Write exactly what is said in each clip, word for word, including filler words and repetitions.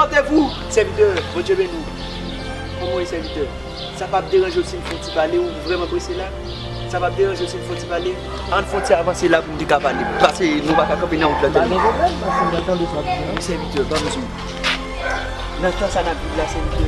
Kòmantè pou sèvitè, Bondye beni w. Kòman w ye, sèvitè? Sa p ap deranje w si n fè yon ti pale, ou vrèman prese la? Sa p ap deranje w si n fè yon ti pale? Ann fè yon ti avanse la pou n te ka pale. Paske nou pa ka kanpe nan wout la tèlman. Pa gen pwoblèm, paske m pral tande sa w ap di a. Wi, sèvitè, ban m di w. Nan tan sa n ap viv la, sèvitè,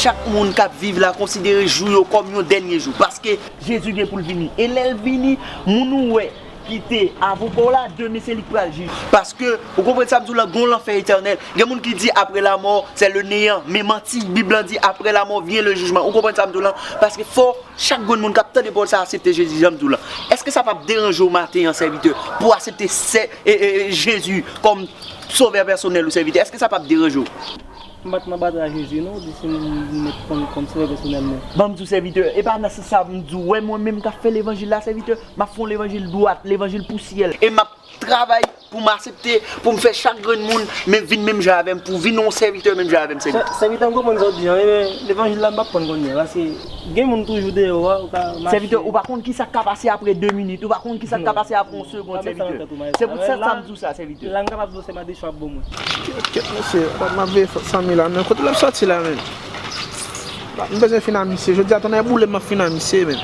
chak moun k ap viv la konsidere jou yo kòm yon dènye jou. Paske Jezi gen pou l vini. E lè l vini, moun ou wè ki te avoka w la, demen se li k pral jij. Paske, ou konprann sa m di w la, gon lanfè etènèl. Gen moun ki di après la mort, c'est le néant. Men manti, Bib lan di après la mort vient le jugement. Ou konprann sa m di w la? Paske fò chak grenn moun k ap tande pawòl sa aksepte Jezi, jan m di w la. Èske sa p ap deranje w maten an, sèvitè, pou w aksepte sè, e, e, e, Jezi kòm sovè pèsonèl ou, sèvitè? Èske sa p ap deranje w? M pa t nan batay ak Jezi non, di si m mèt pran l kòm sovè pèsonèl mwen. Ban m di w, sèvitè, e pa nan sans sa m di w, wè mwen menm k ap fè levanjil la, sèvitè, m ap fè yon levanjil dwat, levanjil pou syèl. E m ap travay pou m aksepte, pou m fè chak grenn moun men vin menm jan avè m, pou vin yon sèvitè menm jan avè m, sèvitè. Sè-, sèvitè, m konprann sa w di an, men levanjil la m p ap pran l kounye a, paske gen moun toujou deyò a, ou ka mache. Sèvitè, ou pa konn ki sa k ka pase apre de minit, ou pa konn ki sa k ka pase apre yon segonn, sèvitè. Se pou sa m di w sa, sèvitè. La m kapab di w se madichon ap bon mwen. Kèt, kèt, mesye, m ap veye san mil la, men kote l ap sòti la, men? M bezwen fin a misye. Jodi a, tonnè boule m, m ap fin a misye, men.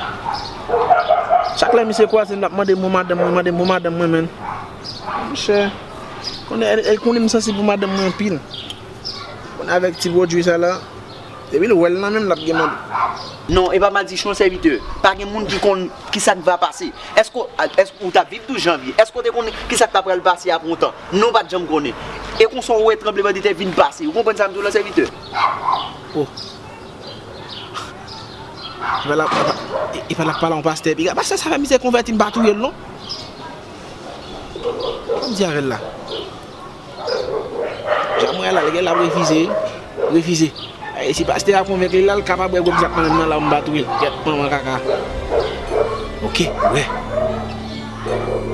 Chak lè misye kwaze m, l ap mande m pou madanm mwen, mande m pou madanm mwen, men. Monchè, konnen, e, e, konnen m sansib pou madanm mwen anpil. Konnen avèk ti pwodui sa la, depi l wè l nan men m, l ap gen mande. Non, e pa madichon, sèvitè. Pa gen moun ki konn ki sa k va pase. Èske, èske ou t ap viv douz janvye? Èske w te konn ki sa k ta pral pase apre yon tan? Non, w pa t janm konnen. E konsa w wè tranblemanntè vin pase. Ou konprann sa m di w la, sèvitè? Oh. Epa l ap, epa, epa l ap pale a yon pastè piga. Pastè sa fè misye konvèti, m pa touye l non. Sa m di avè l la? Jan mwen la, l gen l ap refize, refize. E si pastè a konvenk li la, l kapab bwè gwòg zak nan menm nan la, m pa touye l. Kèt manman kaka. Oke, wè.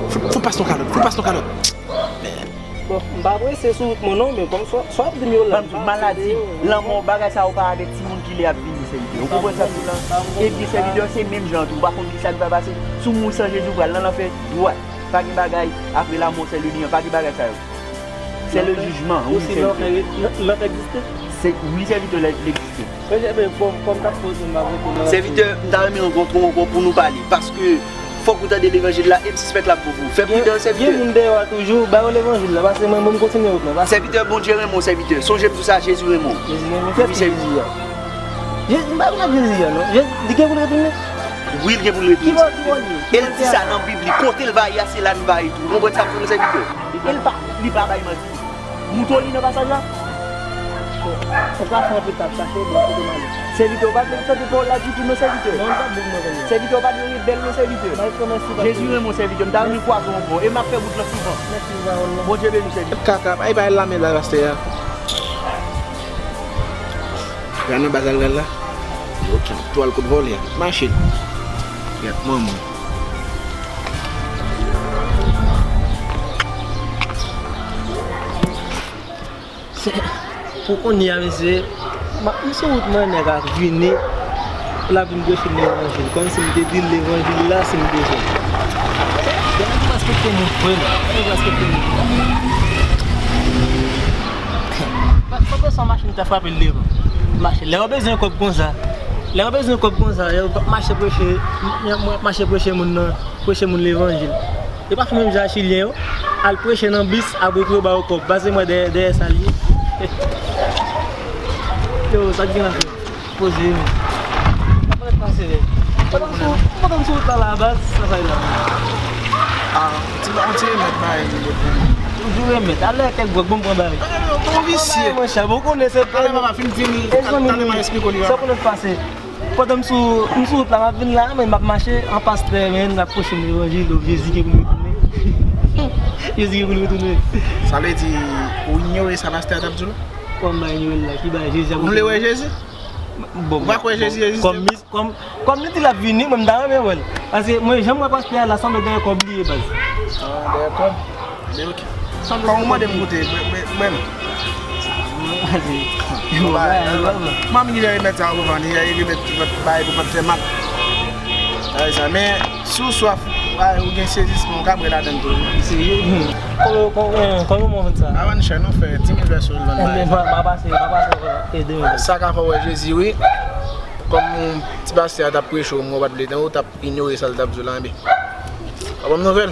Fò, fò pas yon kalòt, fò pas yon kalòt. Bon, m pa prese sou wout mwen non, men kòm sa, sa w ap di m yo la. Ban m di w, maladi, lanmò, bagay sa yo pa avèk timoun ki lè ap vini, sèvitè. Ou konprann sa m di w la? Ebyen, sèvitè, se menm jan tou. Ou pa konn ki sa k va pase. Si w mouri san Jezi, ou pral nan lanfè dwat. Pa gen bagay, après la mort, c'est le néant. Pa gen bagay sa yo. C'est le jugement, wi, sèvitè. Lanfè egziste? Se, wi, sèvitè, l egziste. Sèvitè, m ta renmen rankontre w ankò pou nou pale, paske fòk ou tande levanjil la, e m sispèk l ap bon pou ou. Fè pridans, sèvitè. Gen moun deyò a toujou, ba yo levanjil la, paske mwen, mwen, m kontinye wout mwen, paske sèvitè, Bondye renmen w, sèvitè. Sonje m di w sa, Jezi renmen w. Jezi renmen w. Wi, sèvitè. Jezi, m pa vin ak Jezi a, non. Jezi, li gen pou l retounen. Wi, l gen pou l retounen, sèvitè. E l di sa nan Bib li, kote l va ye a, se la n va ye tou. Ou konprann sa m di w, sèvitè? E l pa, li pa bay manti. Mouton li nan pasaj la. Ou ka fè anpil tap chache, bon, kote m ale? Sèvitè, ou pa vle tande pawòl la ditou non, sèvitè. Non, m pa vle non, sèvitè. Sèvitè, ou pa vle rebèl non, sèvitè. Jezi renmen w, sèvitè. M ta renmen kwaze w ankò. E m ap fè wout lan souvan. Mèsi pou pawòl lan. Bondye beni w, sèvitè. Kaka, bay bay lame la, pastè a. Gade nan baz al pral la. Yo ki twal kout vòlè a. Mache. Gad manman. Pou kounye a, mesye, m ap, m sou wout mwen, nèg la vini, l ap vin preche m levanjil, kòmsi m te di l levanjil la, si m te jwenn. Nèg la respekte moun vre, non. Nèg la respekte moun. Sa te son machin ta frape l devan. Mache. Lè w bezwen kòb konsa, lè w bezwen kòb konsa, w ap mache preche, w ap mache preche moun nan, preche moun levanjil. E pa fè menm jan a Chilyen yo, al preche nan bis, apre pou yo ba yo kòb. Pase mwen dèyè, dèyè sa l ye. Yo, sa k gen la fè? Poze, men. Sa pa t pase, men. Pandan m sou, pandan m sou wout la, la, baz, sa fè la. Ah, ti ba, on ti remèd, bay. Toujou remèd. Alè, kèk gwòg, bon, pran bay. Yon visye. Mwen, chè, bon, konnen se talè papa fin fini, talè m a esplike w li. Sa konnen pase. Pandan m sou, m sou wout la, m ap vin la, men m ap mache, an pastè, men, l ap preche m levanjil, donk Jezi gen pou l retounen. Jezi gen pou l retounen. Sa vle di, ou inyore sa pastè a t ap di w la? Kòman m pa inyore l la? Ki bagay Jezi ap retounen? Ou vle wè Jezi? Bon, ou pa kwè Jezi egziste? Kòm, kòm, kòm li di l ap vini, mwen, m ta renmen wè l. Paske mwen, jan m wè pastè a la, sanble dèyè kòb li ye, baz. Ah, dèyè kòb? Men oke. Kòm ou mande m goute, mwen, mwen, mwen. Mwen vin remèt sa pou vann, li remèt, remèt bay pou pa t fè mal. Sa vle sa, men si w swaf, Ay, ou gen sezisman, ou ka bwè ladan tou. Serye? Konbyen, konbyen, konbyen moun vann sa? Pa vann chè non, frè, di mil pèso l vann. Enben, bagay. M a, m a pase, m a pase ede w. Sa ka fè w wè Jezi, wi. Kòm ti pastè a t ap preche w, mwen w pa t vle tande, w t ap inyore sa l t ap di w la, enben. Pa ban m nouvèl.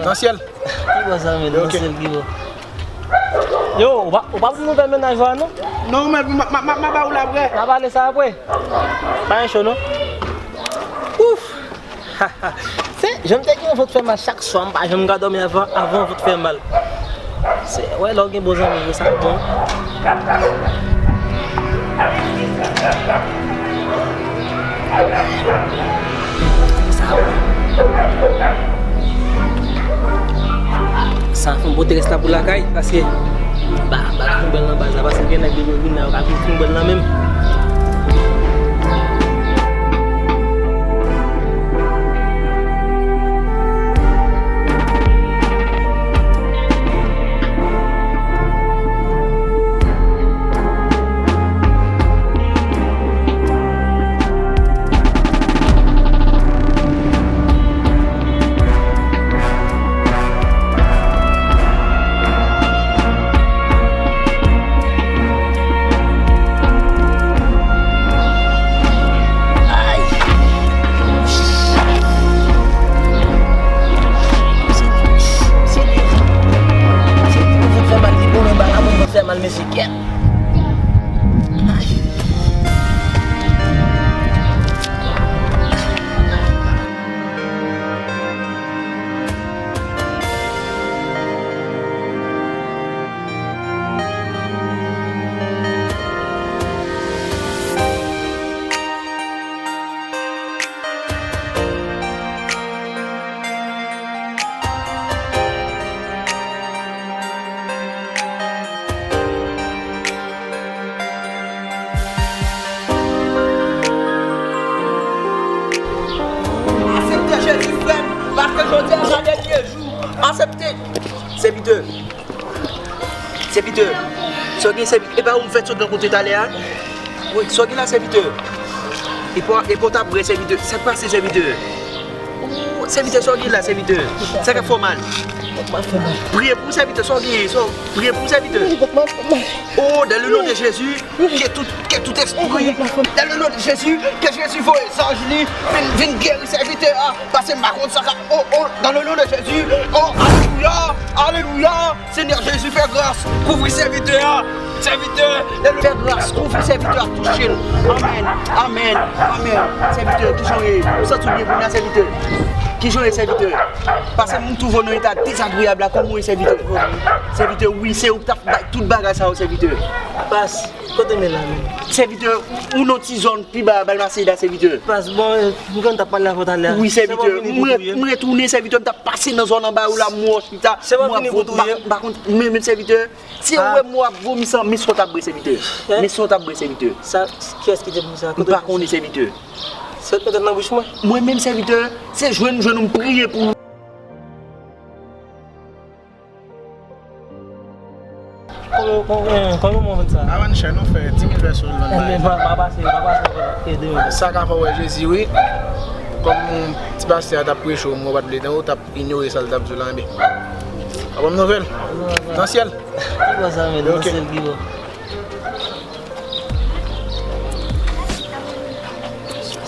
Nan syèl. Ki bò sa, men? Nan syèl, ki bò? Yo, ou pa, ou pa ban m nouvèl mennaj ou a, non? Non, men, m a, m a, m a, m a ba ou l apre. N a pale sa apre. Pa gen cho, non? Ouf! Se, jan m te gen yon vant fè mal chak swa, m pa janm ka dòmi avan, avan yon vant fè mal. Se, wè, lè w gen bon zanmi vre, sa bon. Sa bon. Sa fè m pote rès la pou lakay, paske ba, ba fin bèl nan baz la, paske gen nèg depi yo vin la, yo ka fin, fin bèl nan menm. Fè mal, li bon, men ba la moun fè mal, mesye, kèt. Aksepte Jezi, frè m, paske jodi a se dènye jou. Aksepte. Sèvitè. Sèvitè. Sa w gen, sèvitè? E pa ou m fèk sot rankontre talè a? Wi, sa w gen la, sèvitè? E pa, e pa w t ap bwè, sèvitè? Sa k pase, sèvitè? Sèvitè, sa w gen la, sèvitè? Sa k ap fè w mal? Priye pou sèvitè, sa w gen, sa w, priye pou sèvitè. Oh, dans le nom de Jésus, que tout, que tout esprit, dans le nom de Jésus, que Jésus voye zanj li vin, vin geri sèvitè a, paske m pa konn sa k ap, oh, oh, dans le nom de Jésus, oh, alelouya, alelouya. Senyè Jezi, fè gras, kouvri sèvitè a. Sèvitè, fè gras, kouvri sèvitè a, touche l. Amèn, amèn, amèn. Sèvitè, kijan w ye? Ou santi w byen kounye a, sèvitè? Kijan w ye, sèvitè? Paske m twouve w nan eta dezagreyab la, kòman w ye, sèvitè? Sèvitè, wi, se ou ki t ap bay tout bagay sa yo, sèvitè. Pas, kote men la menm? Sèvitè, ou nan ti zòn pi ba Balmaseda, sèvitè. Pas, bon, m konn t ap pale avè w talè a. Wi, sèvitè, m retounen, sèvitè, m t ap pase nan zòn anba yo la, m wè w chita. Se pa vini pou touye. M pa konn, men, men sèvitè, si w wè m w ap vomi san, men sa w t ap bwè, sèvitè. Men sa w t ap bwè, sèvitè. Sa, kiyès ki te di sa? M pa konnen, sèvitè. Sa te nan bouch mwen. Mwen menm, sèvitè, se jwenn, jwenn ou m priye pou ou. Konbyen, konbyen, konbyen moun vann sa? Pa vann chè non, frè, di mil pèso l vann. Enben, m a, m a pase, m a pase ede w. Sa ka fè w wè Jezi, wi. Kòm ti pastè a t ap preche w, mwen w pa t vle tande, w t ap inyore sa l t ap di w la, enben. Pa ban m nouvèl. Nan syèl. Ki bò sa, men? Nan syèl, ki bò?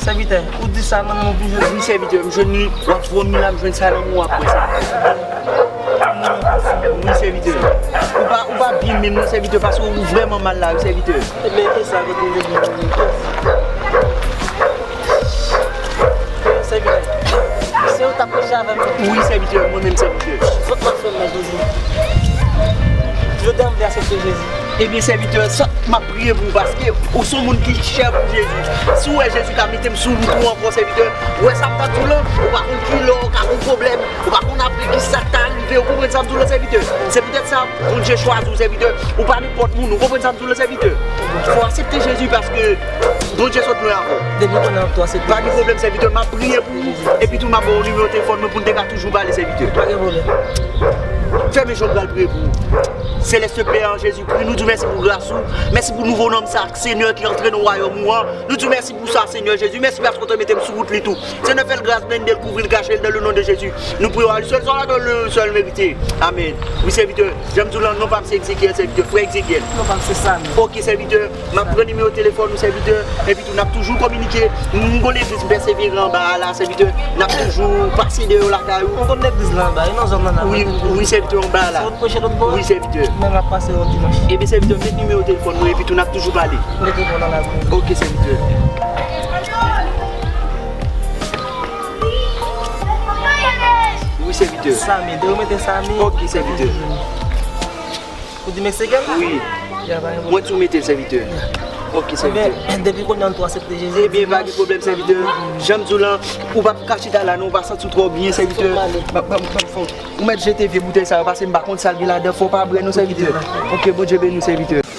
Sèvitè, ou di sa, manman, ou vin jwenn? Wi, sèvitè, m jwenn li, w ap vomi la, m jwenn sa nan men w ap bwè, sèvitè. Wi, sèvitè. Ou pa, ou pa byen menm non, sèvitè, paske ou vrèman mal la, wi, sèvitè. Ebyen, ki sa, kote m te vin? Sèvitè, se ou t ap preche avè m? Wi, sèvitè, mwen menm, sèvitè. Fòk m ap fè mal toujou. Jodi a, m vle aksepte Jezi. Ebyen, sèvitè, sa m ap priye pou ou, paske ou se yon moun ki chè pou Jezi. Si w wè Jezi ka mete m sou wout ou ankò, sèvitè, ou wè sa m t ap di w lan, ou pa konn kilè w ka gon pwoblèm, ou pa konn apre ki sa k ta rive, ou konprann sa m di w lan, sèvitè? Se poutèt sa, Bondye chwazi w, sèvitè. Ou pa nenpòt moun, ou konprann sa m di w lan, sèvitè? Fò w aksepte Jezi paske Bondye sot lwen avè w. Depi kounye a, tou aksepte. Pa gen pwoblèm, sèvitè, m ap priye pou ou, epi tou m ap ba w nimewo telefòn mwen pou n te ka toujou pale, sèvitè. Pa gen pwoblèm. Fèmen je w, m pral priye pou ou. Selès Pè an Jezikri, nou di w mèsi pou gras ou. Mèsi pou nouvo nonm sa, Senyè, ki antre nan wayòm ou an. Nou di w mèsi pou sa, Senyè Jezi. Mèsi paske w te mete m sou wout li tou. Senyè, fè l gras, blende l, kouvri l, kache l dans le nom de Jésus. Nou priye w a li sèl, sèl, sèl, sèl merite. Amèn. Wi, sèvitè. Jan m di w lan, non pa m se Egzekyèl, sèvitè. Frè Egzekyèl. Non pa m se Samy. Oke, sèvitè. M ap pran nimewo telefòn ou, sèvitè. Epi tou, n ap toujou kominike. M gon legliz Pèseveran anba a la, sèvitè. N ap toujou pase deyò lakay ou. Ou konn legliz la anba, e nan zòn nan la. Wi, wi, sèvitè, anba a la. Se ou t preche lòt bò? Wi, sèvitè. Men m ap pase yon dimanch. Ebyen, sèvitè, met nimewo telefòn mwen, epi tou, n ap toujou pale. Mete kò nan lakou. Oke, sèvitè. Wi, sèvitè. Samy, de ou mete Samy. Oke, sèvitè. Ou di Meksiken? Wi. Ya, pa gen pwoblèm. Mwen tou mete l, sèvitè. Oke, sèvitè. Ebyen, depi kounye a, nou tou aksepte Jezi. Ebyen, pa gen pwoblèm, sèvitè. Jan m di w lan, ou pa ka chita la, non, ou pa santi w twò byen, sèvitè. Fò m ale. Ba, ba, ba, fò, ou mèt jete vye boutèy sa yo, paske m pa konn sa l gen ladan, fò w pa bwè, non, sèvitè. Oke, Bondye beni w, sèvitè.